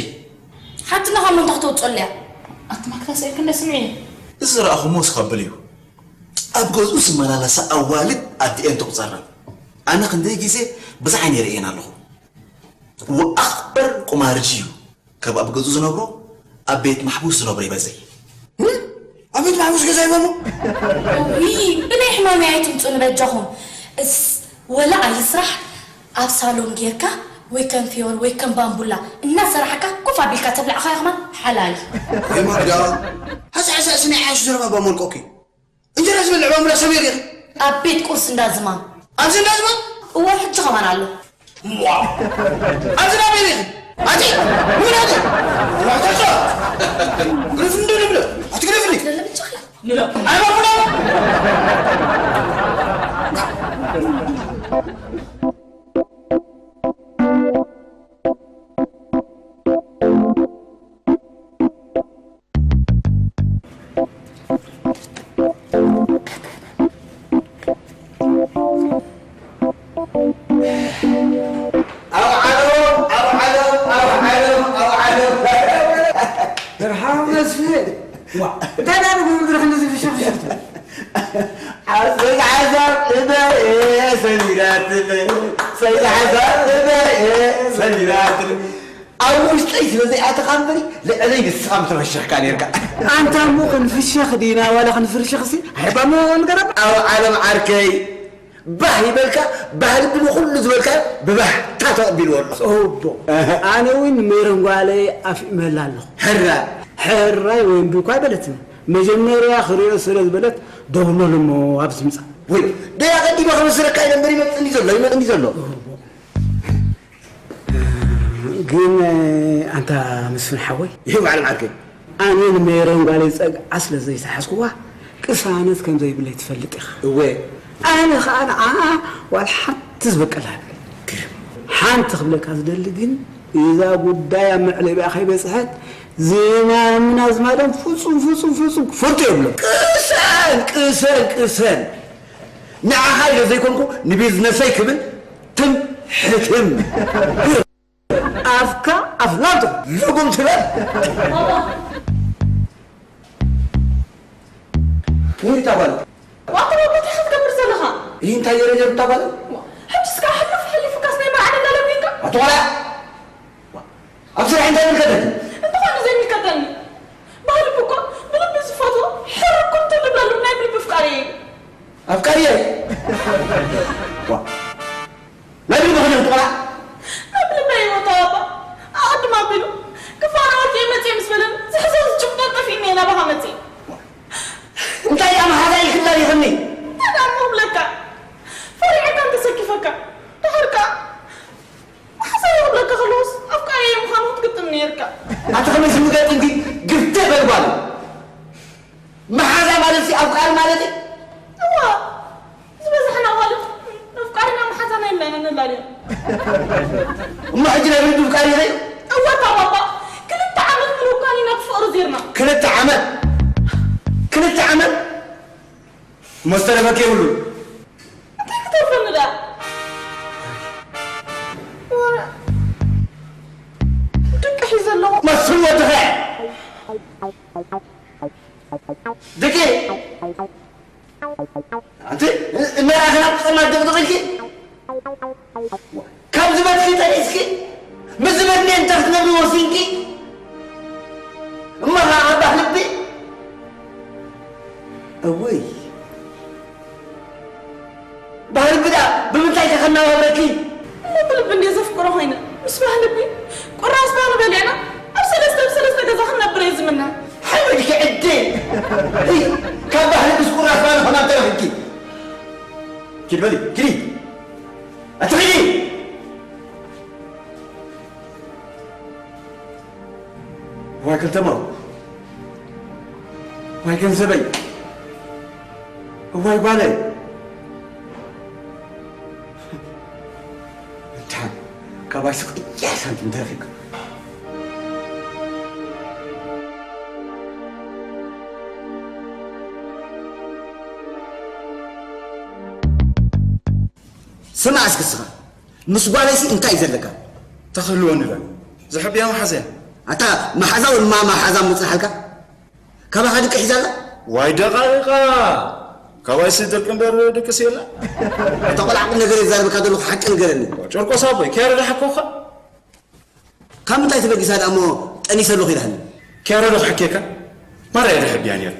ሓትነኻ እሞ እንታይ ክተውፅኣሉ እያ? ኣቲ ማክዳ ስኢልኪ እንዶ ስምዒ። እዚ ዝረኣኹሞ ዝኸብል እዩ። ኣብ ገዝኡ ዝመላለሳ ኣዋልድ ኣዲኤን ትቑፀረን። ኣነ ክንደይ ግዜ ብዛ ዓይነይ ርእየን ኣለኹ። ወኣኽበር ቁማርጂ እዩ። ካብ ኣብ ገዝኡ ዝነብሮ ኣብ ቤት ማሕቡስ ዝነብሮ ይበዝሕ። ኣብ ቤት ማሕቡስ ገዛ ይበሞ? ውይ ብናይ ሕማመይ ኣይትምፁኒ በጃኹም። እስ ወላ ኣይስራሕ ኣብ ሳሎን ጌርካ ወይ ከም ፊዮር ወይ ከም ባምቡላ እናሰራሕካ ኮፍ ኣቢልካ ተብላዕኻዮ ከማን ሓላል እዩ። ወይ ማክዳ ሃስዕ ሃስዕ ስኒ ዓያሹ ዘረባ ባሞልቆኪ። እንጀራ ዝበልዕ ባምቡላ ሰሚር ኢኺ። ኣብ ቤት ቁርሲ እንዳ ዝማም። ኣብዚ እንዳ ዝማም? እወ ሕጂ ከማን ኣሎ። ዋው! ኣብዚ እንዳ መን ኢኺ? ኣቲ ምን ኣቲ? ዋው ተርሶ! ግረፍኒ እንዶ ንብሎ። ኣቲ ግረፍኒ። ንሎ። ኣይ ባምቡላ። ኣብ ዓለም ኣብ ዓለም ኣብ ዓለም ኣብ ዓለም ደርሓ መስፍን እንታይ ዳ ንግሩ ድረክ እንደዚ ፍሽፍሽፍቱ ሰይድ ሓሳብ እበ ሰሚራትል ሰይድ ሓሳብ እበ ሰሚራትል ኣብ ውሽጠይ ስለ ዘይኣተኻ እምበሪ ልዕለይ ንስኻ ምተፈሸኽካ ነርካ። ኣንታ እሞ ክንፍሸኽ ዲና ዋላ ክንፍርሸኽሲ ኣይባሞ ንገረብ። ኣብ ዓለም ዓርከይ ባህ ይበልካ ባህልቢ ንኹሉ ዝበልካዮ ብባህታ ተቐቢልዎ ኣሎ። ጽቡቕ ኣነ እውን ሜሮን ጓለይ ኣፍኢመላ ኣለኹ። ሕራይ ሕራይ ወይ እምቢ እኳ ኣይበለትኒ። መጀመርያ ክርእዮ ስለ ዝበለት ደውለሉ እሞ ኣብዚ ምጻእ። ወይ ደይ ኣቐዲመ ከመስለካ ኢለ እምበር ይመጽእ እንዲ ዘሎ ይመጽእ እንዲ ዘሎ። ግን ኣንታ መስፍን ሓወይ ይህብ ዓለም ዓርከይ ኣነ ንሜሮን ጓለይ ጸግዓ ስለ ዘይተሓዝኩዋ ቅሳነት ከም ዘይብለይ ትፈልጥ ኢኻ። እወ ኣነ ኸኣ ንዓኣ ዋላ ሓንቲ ዝበቀላ የብለይ። ሓንቲ ክብለካ ዝደሊ ግን እዛ ጉዳይ ኣብ መዕለቢኣ ከይበጽሐት ዝማምን ኣዝማዶም ፍጹም ፍጹም ፍጹም ክፈልጡ የብሎም። ቅሰን ቅሰን ቅሰን ንዓኻ ኢለ ዘይኮንኩ ንቢዝነሰይ ክብል ትም ሕትም ኣፍካ ኣፍላልቶ ልጉም ትበል። ይህ ታባል ዋቅሮ እንታይ ክትገብር ዘለኻ? ይህ እንታይ የረጀር ታባል። ሕጅስ ከዓ ኣቶ ቆልዓ፣ ኣብ ስራሕ እንታይ ይምልከተኒ? እንተኾነ ዘይምልከተኒ። ባህልቢ እኮ ብልቢ ዝፈትዎ ሕርኩት ትብለሉ ናይ ብልቢ ፍቃሪ እዩ። ኣፍቃሪ እየ። ዋ፣ ናይ ብልቢ ኾነ ኣቶ ቆልዓ? ናይ ብልቢ እዩ ኣቶ ኣባ። ኣቐድም ኣቢሉ ክፋረ ወርቂ መፅእ ምስ በለን ዝሕዞ ዝጭብጦ ጠፊእኒ እየ ናባኻ መፅእ። እንታይ ደኣ መሓዛ ኢልክላ ዲኽኒ? እንታይ ደኣ እሞ ክብለካ? ፈሪዐካ እንተሰኪፈካ። ድሓር ከኣ መሓዛ ክብለካ ከለኹስ ኣፍቃሪየ ምዃኑ ክትግጥም ነይርካ። ኣቲ ከመይ ስም ገጢምኪ ግፍትእ በል ጓል። መሓዛ ማለት ሲ ኣፍቃሪ ማለት እዩ? እዋ፣ ዝበዝሕና ኣዋልድ ኣፍቃሪና መሓዛና ኢልና ኢና ነላልዮ። እሞ ሕጂ ናይ ብልቢ ፍቃሪ ኢኺ? እወ፣ እታ ባባ ክልተ ዓመት ሙሉ እኳ ኢና ብፍቕሪ ዜርና። ክልተ ዓመት? ክልተ ዓመት? እሞ ዝተረፈኪ የብሉን። እንታይ ክተርፈኒ ደኣ? ወረ ድቂ ሒዘ ኣለኹ። መስል ወድኸ። ድቂ። ኣንቲ እናራኸና ብጸልማት ድቕድቕ ኢልኪ። ካብ ዝበትኪ ጠኒስኪ፣ ምስ ዝበትኒ እንተ ክትነብሪ ወሲንኪ፣ እሞ ኸዓ ኣባህ ልቢ። እውይ፣ ባህልቢ ደኣ ብምንታይ ከ ከናባብረኪ? እሞ ብልቢ እንድየ ዘፍቅሮ ኮይነ፣ ምስ ባህልቢ ቁራስ ባኒ በሊዕና፣ ኣብ ሰለስተ ብሰለስተ ገዛ ክንነብር እየ ዝምነ። ሓይወድኪ ዕዴ! እይ፣ ካብ ባህልብስ ቁራስ ባኒ ከማን ተረኺብኪ? ኪድ በሊ፣ ኪዲ! ኣቲ ኪዲ! እዋይ ክልተ መርዑ፣ እዋይ ገንዘበይ፣ እዋይ ጓለይ። እንታን ካባይ ስቕ ጥያ ሳንቲም ተረፊካ። ስማዕ እስኪ እስኻ፣ ምስ ጓለይሲ እንታይ እዩ ዘለካ? ተኽህልወኒ ዶ? ዝሕብያ መሓዘያ። ኣታ መሓዛ እውን ማ መሓዛ ምጽንሓልካ? ካባኻ ድቂ ሒዛ ኣላ? ዋይ ደቓይቓ! ካባይሲ ድርቂ እምበር ድቅስ የላ። ኣታ ቆልዓ ቁም ነገር እየ ዝዛረበካ ዘለኹ፣ ሓቂ ንገረኒ። ጨርቆስ ኣቦይ፣ ኪያረ ደሓኮኻ? ካብ ምንታይ ተበጊሳ ደኣ እሞ ጠኒሰ ኣለኹ ኢላትኒ? ኪያረ ዶ ክሕኬካ? ማራ እየ ደሕብያ ነይረ።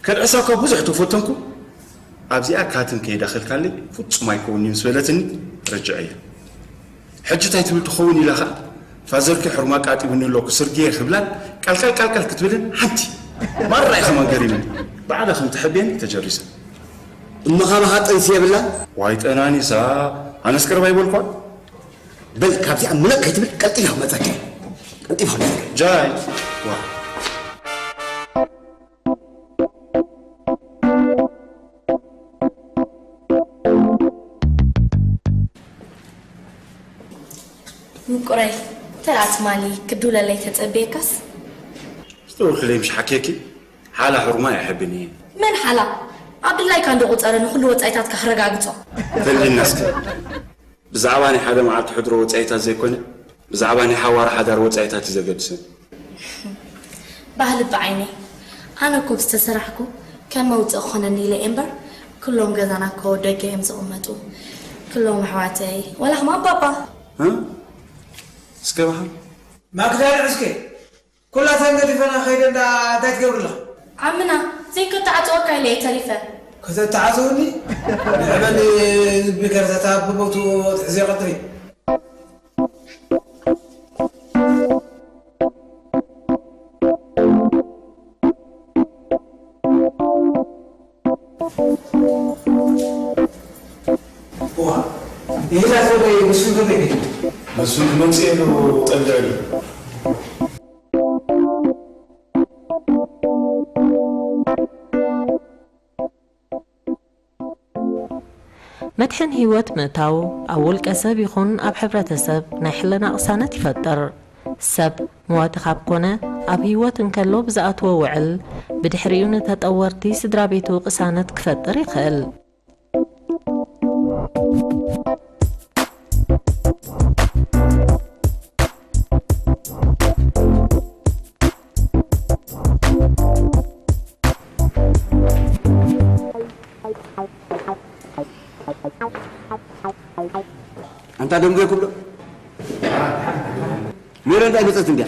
ከድዕሳ እኳ ብዙሕ ተፈተንኩ። ኣብዚኣ ካትን ከይዳኸልካለይ ፍጹም ኣይከውንን ምስ በለትኒ ረጅዐያ። ሕጂ እንታይ ትብል ትኸውን ኢላ ኸኣ ፋዘርኪ ሕርማ ቃጢቡኒ ኣሎ ክስርግየ ክብላን ቃልቃል ቃልቃል ክትብልን ሓንቲ ማራ ኢኻ መንገሪኒ። ባዕላ ከም ትሕብየኒ ተጀሪሰ። እሞ ካባኻ ጥንሲ የብላ? ዋይ ጠናኒሳ ኣነስ ቅርብ ኣይበልኳ። በል ካብዚኣ ምነቕ ከይትብል ቀልጢፍካ መጻካ። ቀልጢፍካ መጻካ። ጃይ ዋ ምቁረይ ተራ ትማሊ ክድውለለይ ተጸብየካስ ዝደወልክለይ ምሽ ሓኬኪ ሓላ ሕሩማ ኣይሕብን እየ። መን ሓላ ዓብድላይካ እንዶ ቁጸረ ንኹሉ ወጻኢታትካ ክረጋግጾ። ተልኢልና እስከ ብዛዕባ ናይ ሓደ መዓልቲ ሕድሮ ወጻኢታት ዘይኮነ ብዛዕባ ናይ ሓዋሩ ሓዳር ወጻኢታት እዩ ዘገድሰኒ። ባህሊ ብዓይነይ ኣነ እኮ ዝተሰራሕኩ ከም መውፅእ ክኾነኒ ኢለ እየ እምበር ክሎም ገዛና እኮ ደገ እዮም ዝቕመጡ ክሎም ኣሕዋተይ ወላ ከም ኣባባ እ እስከ በሃል ማክዳ ንዕስከ ኩላተን ገዲፈና ከይደ እንዳ እንታይ ትገብሪ ኣለኺ? ዓምና ዘይከተዓፅወካ ኢለ እየ ተሪፈ። ከተተዓፅውኒ? ንዕበኒ ዝቢ ከርተታ ብቦትኡ ትሕዝዮ ቀጥሪ። እዋ፣ ይሄ ላዘበይ ንሱ ገበይ ቤት ንሱ ክመጽእ የሉ ጠልዕ መድሕን ህይወት ምእታው ኣብ ውልቀ ሰብ ይኹን ኣብ ሕብረተሰብ ናይ ሕልና ቅሳነት ይፈጥር። ሰብ መዋቲ ካብ ኮነ ኣብ ህይወት እንከሎ ብዝኣትዎ ውዕል ብድሕሪኡ ንተጠወርቲ ስድራ ቤቱ ቅሳነት ክፈጥር ይኽእል። ኣንታ ደንጎ ይኩሎ ሜሮን እንታይ መጸት እንድያ?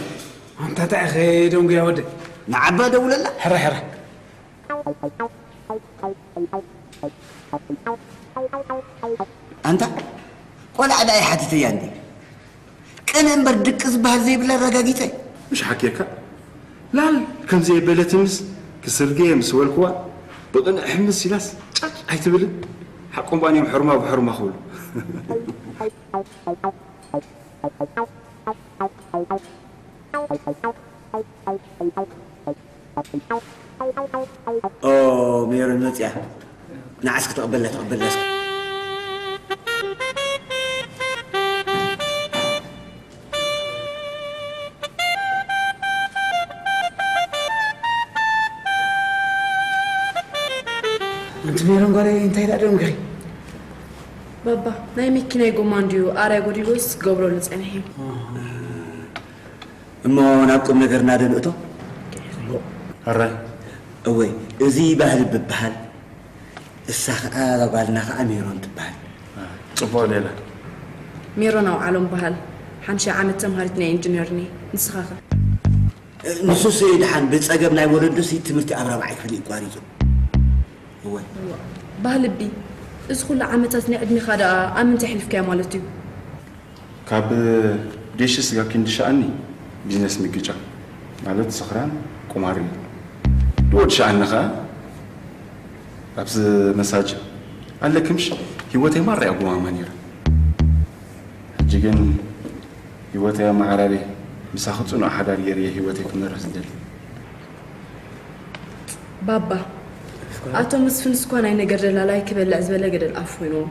ኣንታ እንታይ ኢኸ ደንጉያ ወደ? ንዓባ ደውለላ። ሕረ ሕረ። ኣንታ ቆልዓ ደኣ ይሓትተያ እንዲ። ቅነ እምበር ድቂ ዝበሃል ዘይብላ ኣረጋጊጸ። ምሽ ሓኪርካ ላል ከምዘየበለትንስ ክስርግየ ምስ በልክዋ ብቕንዕ ሕምስ ኢላስ ጫጭ ኣይትብልን። ሓቆም ባን እዮም ሕርማ ብሕርማ ክብሉ። ኦ ሜሮን መጽያ ንዓስ ክትቕበላ ትቕበላ እስኪ። ኣንቲ ሜሮን ጓለይ እንታይ ደኣ ደንጉኺ? ባባ ናይ መኪናይ ጎማ እንድዩ ኣራይ ጎዲሉስ ክገብረሉ ጸኒሐ እዩ። እሞ ናብ ቁም ነገርና ዶ ንእቶ? ሕራይ እወ እዚ ባህሊ ብበሃል እሳ ኸዓ እዛ ጓልና ኸዓ ሜሮን ትበሃል። ጽቡቕ ሌላ ሜሮን ኣውዓሎም በሃል ሓምሻይ ዓመት ተምሃሪት ናይ ኢንጂነርኒ ንስኻ ኸ? ንሱስ ደሓን ብጸገም ናይ ወለዶሲ ትምህርቲ ኣብ ራብዓይ ክፍሊ እዩ ቋሪጹ። እወ ባህልቢ እዚ ኩሉ ዓመታት ናይ ዕድሜኻ ደኣ ኣብ ምንታይ ኣሕሊፍካዮ ማለት እዩ? ካብ ዴሽ ስጋብ ክንዲ ሸኣኒ ቢዝነስ ምግጫ ማለት ስኽራን ቁማር እዩ። ድወድ ሸኣኒ ኸኣ ኣብዚ መሳጅ ኣለክምሽ ህይወተይ ማራ እያ ጎማማ ነይራ። ሕጂ ግን ህይወተይ ኣመዓራርየ ምሳኺ ጽኑዕ ሓዳር ገይረ እየ ህይወተይ ክመርሕ ዝደሊ። ባባ ኣቶ መስፍንስ እኳ ናይ ነገር ደላላይ ክበልዕ ዝበለ ገደል ኣፍ ኮይንዎ።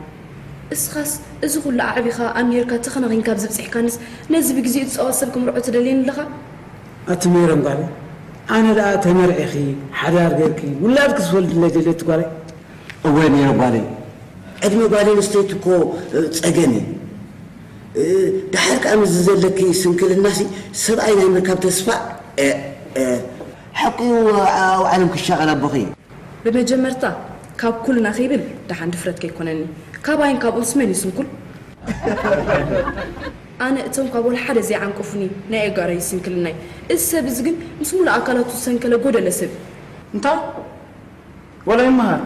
እስኻስ እዚ ኩሉ ኣዕቢኻ ኣምሂርካ ተኸናኺንካ ብዝብፅሕካንስ ነዚ ብግዜኡ ዝፃወት ሰብ ክምርዖ ትደልየኒ ኣለኻ? ኣቲ ሜሮን ጓለይ ኣነ ደኣ ተመርዒኺ ሓዳር ጌርኪ ውላድኪ ዝወልድለይ ደልየቲ ጓለይ። እወ ሜሮን ጓለይ ዕድመ ጓል ኣንስተይቲ እኮ ጸገም እዩ። ደሓር ከኣ ምስዚ ዘለኪ ስንክልናሲ ሰብኣይ ናይ ምርካብ ተስፋ ሓቂኡ ኣውዓሎም ክሻቐል ኣቦኺ እዩ። ብመጀመርታ ካብ ኩልና ከይብል ደሓን ድፍረት ከይኮነኒ ካባይን ካብኡንስ መን እዩ ስንኩል? ኣነ እቶም ካብ ወላ ሓደ ዘይዓንቀፉኒ ናይ ኣእጋረይ ስንክልናይ። እዚ ሰብ እዚ ግን ምስ ሙሉእ ኣካላቱ ዝሰንከለ ጎደለ ሰብ እዩ። እንታይ ወላ ይመሃር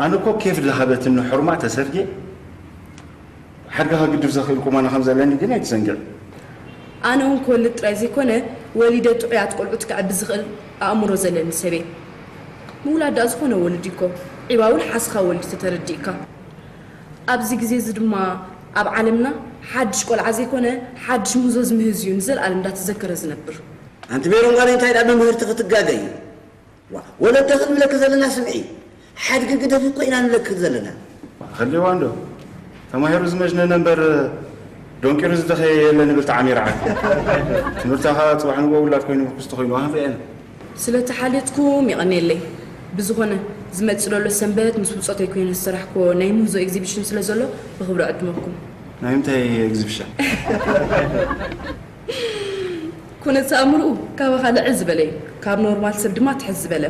ኣነ እኮ ኬፍ ዝሃበትኒ ሕሩማ ተሰፍየ ሓድጋ ከግድፍ ዘኽእል ቁመና ከም ዘለኒ ግን ኣይትዘንግዕ። ኣነ እውን ክወልድ ጥራይ ዘይኮነ ወሊደ ጥዑያት ቆልዑት ከዕቢ ዝኽእል ኣእምሮ ዘለኒ ሰብ እየ። ምውላድ ደኣ ዝኾነ ወልድ እዩ እኮ ዒባ እውን ሓስኻ ወልድ ተተረዲእካ። ኣብዚ ግዜ እዚ ድማ ኣብ ዓለምና ሓድሽ ቆልዓ ዘይኮነ ሓድሽ ምህዞ ዝምህዝ እዩ ንዘልኣለም እንዳተዘከረ ዝነብር። ኣንቲ ሜሮን ጓለይ እንታይ ደኣ መምህርቲ ክትጋገይ? ወለዲ ክንብለኪ ዘለና ስምዒ ሓድጊ ግደፊ እኮ ኢና ንብለኪ ዘለና። ሃልዋ እንዶ ተማሂሩ ዝመጅነነ እምበር ዶንቂሩ ዝደኸየ የለን ይብል ጣዕሚ ይርዓድ። ትምህርታ ኸዓ ፅባሕ ንግሆ ውላድ ኮይኑ ምርኩስ ተኾይኑ ኣንሪአን። ስለተሓልየትኩም የቐንየለይ። ብዝኾነ ዝመፅእ ዘሎ ሰንበት ምስ ብፆተይ ኮይነ ዝሰራሕክዎ ናይ ምህዞ ኤግዚቢሽን ስለዘሎ ብኽብሪ ዕድመኩም። ናይ ምንታይ ኤግዚቢሽን? ኩነት ኣእምርኡ ካባኻ ልዕል ዝበለ እዩ፣ ካብ ኖርማል ሰብ ድማ ትሕት ዝበለ።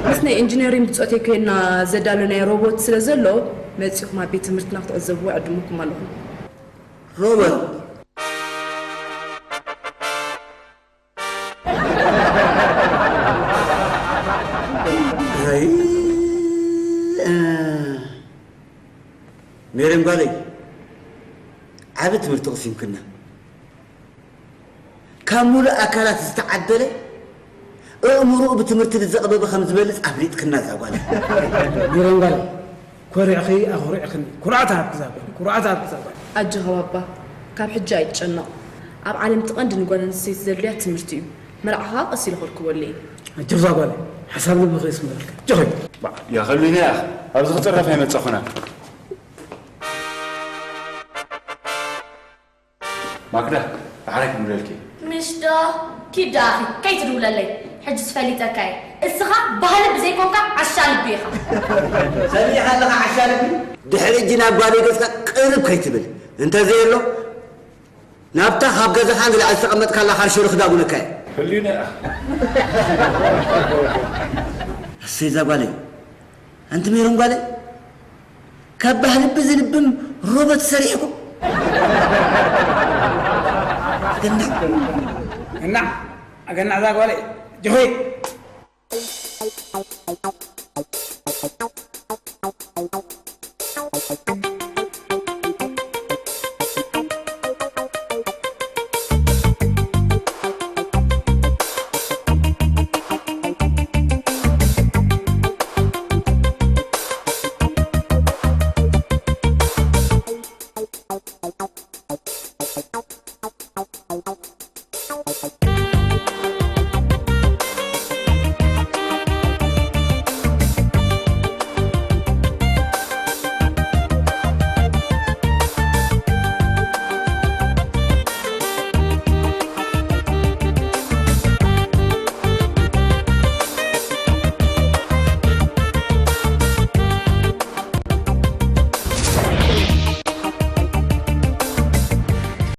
ምስ ናይ ኢንጂነሪንግ ብጾተይ ኮይና ዘዳሎ ናይ ሮቦት ስለ ዘሎ መጺኹም ኣብ ቤት ትምህርትና ክትዕዘብዎ ዕድመኩም ኣለኹም። ሮቦት ኣይ፣ እ፣ ሜሮን ጓለይ ዓቢ ትምህርቲ ቀሲምክና። ካብ ሙሉእ ኣካላት ዝተዓደለ ኣእምርኡ ብትምህርቲ ንዘቕበበ ከም ዝበልጽ ኣፍሊጥክና እዛ ጓል። ሜሮን ጓል ኮሪዕኺ ኣኹሪዕኽኒ። ኩርዓት ሃብኪ እዛ ጓል፣ ኩርዓት ሃብኪ እዛ ጓል። ኣጆኻ ባባ ካብ ሕጂ ኣይትጨነቕ። ኣብ ዓለም እቲ ቀንዲ ንጓል ኣንስተይቲ ዘድልያ ትምህርቲ እዩ። መርዓ ኸኣ ቀስ ኢለ ከርክበሉ እየ። ኣጆኺ እዛ ጓል ሓሳብ ልብኺ የስምረልኪ። ኣጆኺ። ያኸሉኒ ያኽ ኣብዚ ክጽረፍ ኣይመጻኹና። ማክዳ ዳሕራይ ክምለልኪ። ምሽ ዶ ኪድ ደኣኺ ከይትድውለለይ ሕጅስ ፈሊጠካ እየ እስኻ ባህሊ ብዘይኮንካ ዓሻ ልቢ ኢኻ። ሰሚዕኻ ኣለኻ ዓሻ ልቢ ድሕሪ ሕጂ ናብ ጓለይ ገጽካ ቅርብ ከይትብል እንተዘየሎ ናብታ ካብ ገዛኻ ንላዕሊ ዝተቐመጥካላ ካርሸሎ ክዳጉነካ እየ። ህልዩና እሰይ እዛ ጓለይ ኣንቲ ሜሮን ጓለይ ካብ ባህሊ ብዝልብም ሮቦት ሰሪሕኩም። ኣገና ኣገና እዛ ጓለይ ጆሆይ